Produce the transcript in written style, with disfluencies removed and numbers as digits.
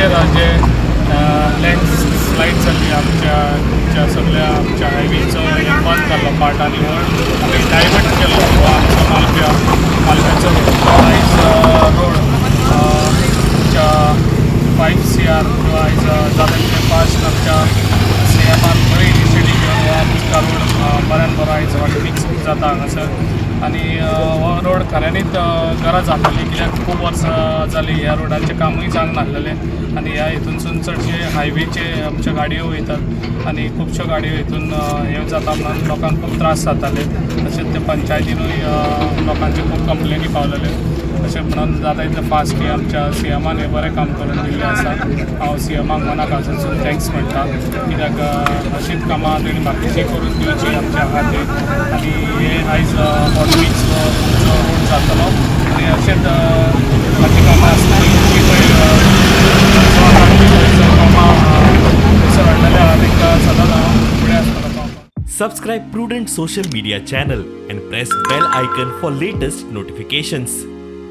रस्त्याचेर जे land slide जाल्ली आमच्या आमच्या सगळ्या आमच्या हायवेचो हे बंद जाल्लो पार्ट आनी हो आमी डायवर्ट केलो. हो आमचो मालप्याचो रोड. हो आयज रोड आमच्या 5 CR किंवा आयज जाता तितलें फास्ट आमच्या सीएमान बरी इनिशिएटीव घेवन हो आमकां रोड बऱ्यान बरो आयज हॉटमिक्स जाता हांगासर. आनी हो रोड खऱ्यांनीच गरज आसलेली, कित्याक खूब वर्सां जालीं ह्या रोडाचें कामूय जावंक नासलेलें. आनी ह्या हितूनसून चडशे हायवेचे आमच्या गाडयो वयतात आनी खुबश्यो गाडयो हितून हे जाता म्हणून लोकांक खूब त्रास जाताले. तशेंच ते पंचायतीनूय लोकांचे खूब कंप्लेनी पावलेले. अशें म्हणून जाता तितलें फास्ट की आमच्या सीएमान हें बरें काम करून दिल्लें आसा. हांव सीएमाक मना काळजासून thanks म्हणटा, कित्याक अशींच कामां तेणी बाकीचीं करून दिवची आमच्या खातीर. आनी हे आयज हॉटमिक्स तुमचो रोड जातलो आनी अशेंच बाकी कामां आसतलीं जी पळय थंयसर कामां थंयसर हाडलेले आहा, तांकां सदांच हांव फुडें आसतलो पावपाक. Subscribe Prudent Social Media channel and press bell icon for latest notifications.